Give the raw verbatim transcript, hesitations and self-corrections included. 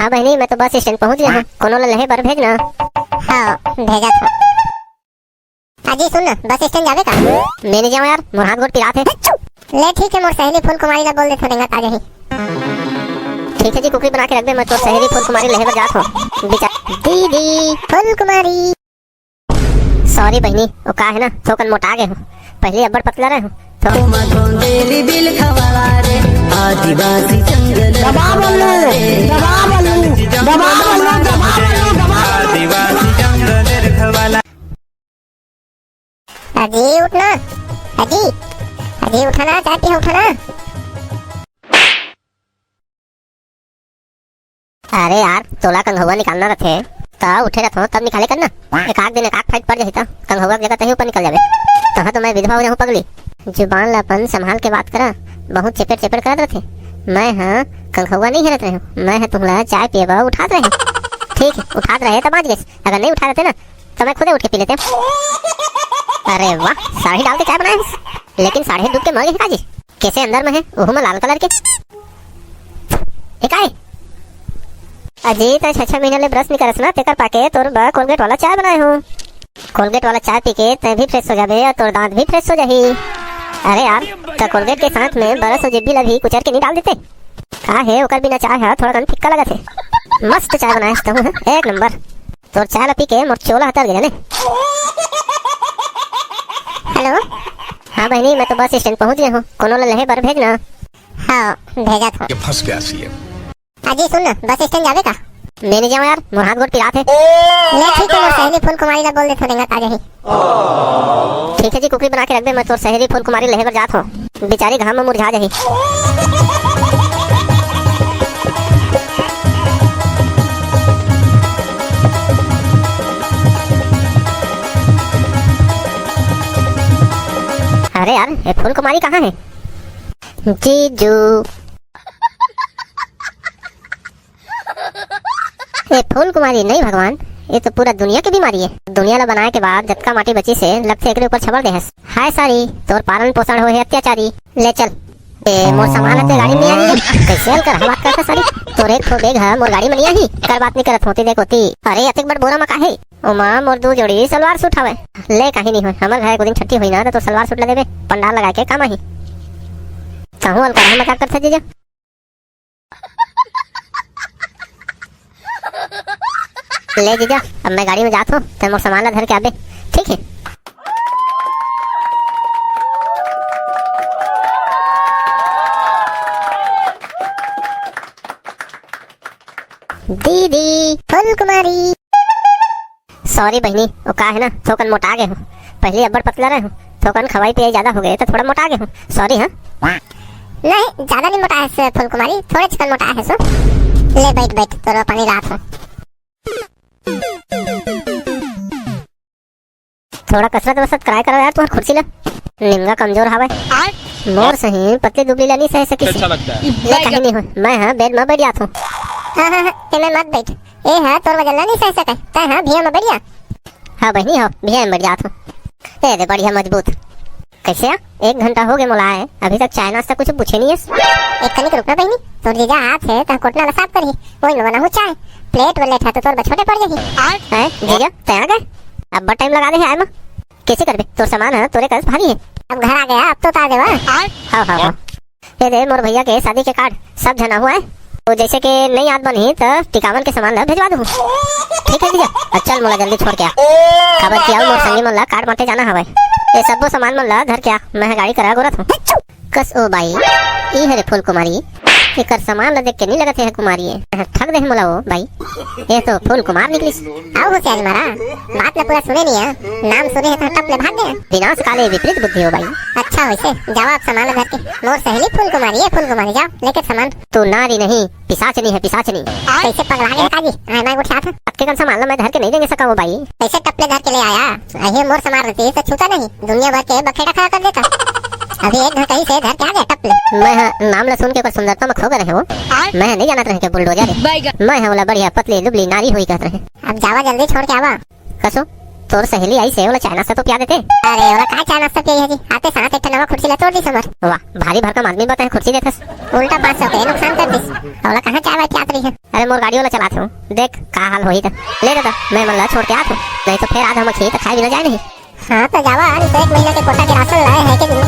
हाँ बहिनी, मैं तो बस स्टैंड पहुंच गया हूँ, कोनो ला लेहे बर भेज ना। हाँ, भेजत हूँ। अजी सुन ना, बस स्टैंड जाबे का? मैं नहीं जाऊँ यार, मोर हाथ गोड़ पिरात हे। ले ठीक है, मोर सहेली फूल कुमारी ला बोल देथों, रेंगत आ जाही। ठीक है जी, कुकरी बना के रख दे, मैं तोर सहेली फूल कुमारी लेहे बर जात हूँ। बेचारी दीदी फूल कुमारी। सॉरी बहिनी, वो का है ना, थोकन मोटा गए हूँ, पहले अब्बड़ पतला रहे हूँ। तो दबा बल्लू, दबा बल्लू, दबा बल्लू, दबा बल्लू, दबा बल्लू। अजी उठना, अजी, अजी उठना, चाय पी उठना। अरे यार, तोला कंघुआ निकालना रथे, त उठे रथो तब निकाले करना। एक आध दिन एक आध फाइट पड़ जाही त कंघुआ के जगह तही ऊपर निकल जाबे। तहाँ तो मैं विधवा हो जाहूँ पगली। जुबान ला अपन संभाल के बात करा, बहुत चेपेट चेपेट करत रथे। मैं ह कंघुआ नहीं हेरत रहे हूँ, मैं ह तुमला चाय पिए बर उठात रहे। ठीक है, उठात रहे त बाँच गए, अगर नहीं उठा रहते ना तो मैं खुदे उठ के पी लेते। अरे वाह, साढ़े डाल के चाय बनाए हस, लेकिन साढ़े डूब के मर गए काजी। कैसे अंदर में है, ओहू में लाल कलर के। ए काय? अजी, तै छह छह महीना ले ब्रश नहीं करस ना, तेकर पाके तोर बर कोलगेट वाला चाय बनाए हूँ। कोलगेट वाला चाय पी के तै भी फ्रेश हो जाबे और तोर दांत भी फ्रेश हो जाही। अरे यार, त कोलगेट के साथ में ब्रश और जिब्बी ला भी कुचर के नहीं डाल देते? का है, ओकर बिना चाय हा थोड़ा कन फिक्का लगत है। मस्त चाय बनाए हस तहूँ, हैं? एक नंबर। तोर चाय ला पी के मोर चोला हतर गया ने। हेलो। हाँ बहिनी, मैं तो बस स्टैंड पहुँच गया हूँ, कोनो ला लेहे बर भेज ना। हाँ, भेजत हूँ। ये फंस गया सीएम। अजी सुन ना, बस स्टैंड जाबे का? मैं नहीं जाऊँ यार, मोर हाथ गोड़ पिरात हे। ले ठीक है, मोर सहेली फूल कुमारी ला बोल देथों, रेंगत आ जाही। ठीक है जी, कुकरी बना के रख दे, मैं तोर सहेली फूल कुमारी लेहे बर जात हूँ। बेचारी घाम में मुरझा जाही। अरे यार, ये फूल कुमारी कहाँ है? जीजू। ए फूल कुमारी नहीं भगवान, ये तो पूरा दुनिया के बीमारी है। दुनिया ला बनाए के बाद जतका माटी बचिस हे, लगथे एकरे ऊपर छबर देहस। हाय सारी, तोर पालन पोषण होहे अत्याचारी। ले चल। ए, मोर सामान हते गाड़ी में नहीं आही। कैसे हल्का बात करता सारी? तोर एक ठो बैग है, मोर गाड़ी में नहीं आही। कर बात नहीं करत होती, देख होती। अरे, अतेक बड़ बोरा में का है? ओमा मोर दू जोड़ी सलवार सूट हवे। ले, कहीं नहीं होय, हमर घर एक दिन छट्ठी होई ना, तो तोर सलवार सूट ला देबे, पंडाल लगा के काम आही। कहूँ हल्का मजाक करता जीजा। ले जीजा, अब मैं गाड़ी में जात हूँ, तै मोर सामान ला धर के आबे, ठीक है? दीदी फूल कुमारी। सॉरी बहिनी, वो का है ना, थोकन मोटा गए हूँ। पहले अब्बड़ पतला रहे हूँ, थोकन खवाई पियाई ज्यादा हो गए तो थोड़ा मोटा गए हूँ। सॉरी, हाँ। नहीं, ज्यादा नहीं मोटा है से फूल कुमारी, थोड़े चिकन मोटा है सो। ले बैठ बैठ, तोर पानी लात हूँ। थोड़ा कसरत वसरत कराए करो यार, तुम्हार कुर्सी ला निमगा कमजोर हवे। मोर सही पतली दुबली ला नहीं सह सकिस। अच्छा लगता है। ले कहीं नहीं हो, मैं हाँ बेड में बैठ जात हूँ। हाँ हाँ हाँ, एमे मत बैठ, ए हाँ तोर वजन ला नहीं सह सके, तै हाँ भुइयां में बैठ जा। हाँ बहिनी हो, भुइयां में बैठ जात हूँ। ए दे बढ़िया मजबूत। कैसे आ? एक घंटा हो गए मोला आए, अभी तक चाय नाश्ता कुछ पूछे नहीं है। एक कनिक रुकना बहिनी, तोर जीजा आत है, तह कोटना ला साफ करही, वही में बनाहूँ चाय। प्लेट व्लेट है तो तोर बर छोटे पड़ जाही। हैं, जीजा, तै आ गए? अब्बड़ टाइम लगा दे है आए में। कैसे करबे? तोर सामान है, तोरे कस भारी है। अब घर आ गया, अब तो उतार देवा। हाँ, हाँ, हाँ। ये दे मोर भैया के शादी के कार्ड, सब झन आहू आए। तो जैसे के नहीं आत बनही त टिकावन के सामान ला भेजवा दूँ। ठीक है जीजा, अब चल मोला जल्दी छोड़ के आ। काबर कि अउ मोर संगी मन ला कार्ड बांटे जाना हवय। ये सब्बो सामान मन ला धर के आ, मैं ह गाड़ी करा गोरत हूँ। कस ओ बाई, ई हरे फूल कुमारी, एकर सामान ला देख के नहीं लगत हे कुमारी ए। ठग दे मोला ओ बाई, ये तो फूल कुमार निकलिस। आओ होशियारी मारा, बात ला पूरा सुने नहीं है, नाम सुने है तो टप ले भाग गए। विनाश काले विपरीत बुद्धि हो बाई। अच्छा वैसे, जावा आप सामान ला धर के। मोर सहेली फूल कुमारी है, फूल कुमारी जाओ लेके सामान। तू नारी नहीं, पिशाचनी है, पिशाचनी। कैसे पगला गया काजी? हाँ, मैं उठा था। अतके कन सामान ला मैं धर के नहीं देंगे सका वो बाई। कैसे टप ले धर के ले आया? अहे मोर सामान रहती तो छूता नहीं, दुनिया भर के बखेड़ा खड़ा कर देता। अभी एक घंटा ही से धर के आ गया टप ले। मैं ह नाम ला सुन के ओकर सुंदरता में खो गए रहे हो। मैं ह नहीं जानत रहे के बुलडोजर है। मैं ह ओला बढ़िया पतली लुबली नारी हुई कहत रहे। अब जावा जल्दी छोड़ के आवा। कसो, तोर सहेली आइस हे, ओला चाय नाश्ता तो पिया देते। अरे, ओला का चाय नाश्ता पियाही जी? आते साथ एक ठन नवा कुर्सी ला तोड़ दिस हमर। वाह, भारी भरकम आदमी बताए कुर्सी देथस। उल्टा पाँच सौ के नुकसान कर दिस। ओला कहाँ चाय वाय पियात रही है? अरे, मोर गाड़ी वाला चलात हूँ, देख का हाल होही त। ले दादा, मैं मन ला छोड़ के आत हूँ, नहीं तो फिर आज हम खीर त खाए बिना जाए नहीं। हाँ, तो जावा, नहीं तो एक महीना के कोटा के राशन लाए है कि नहीं?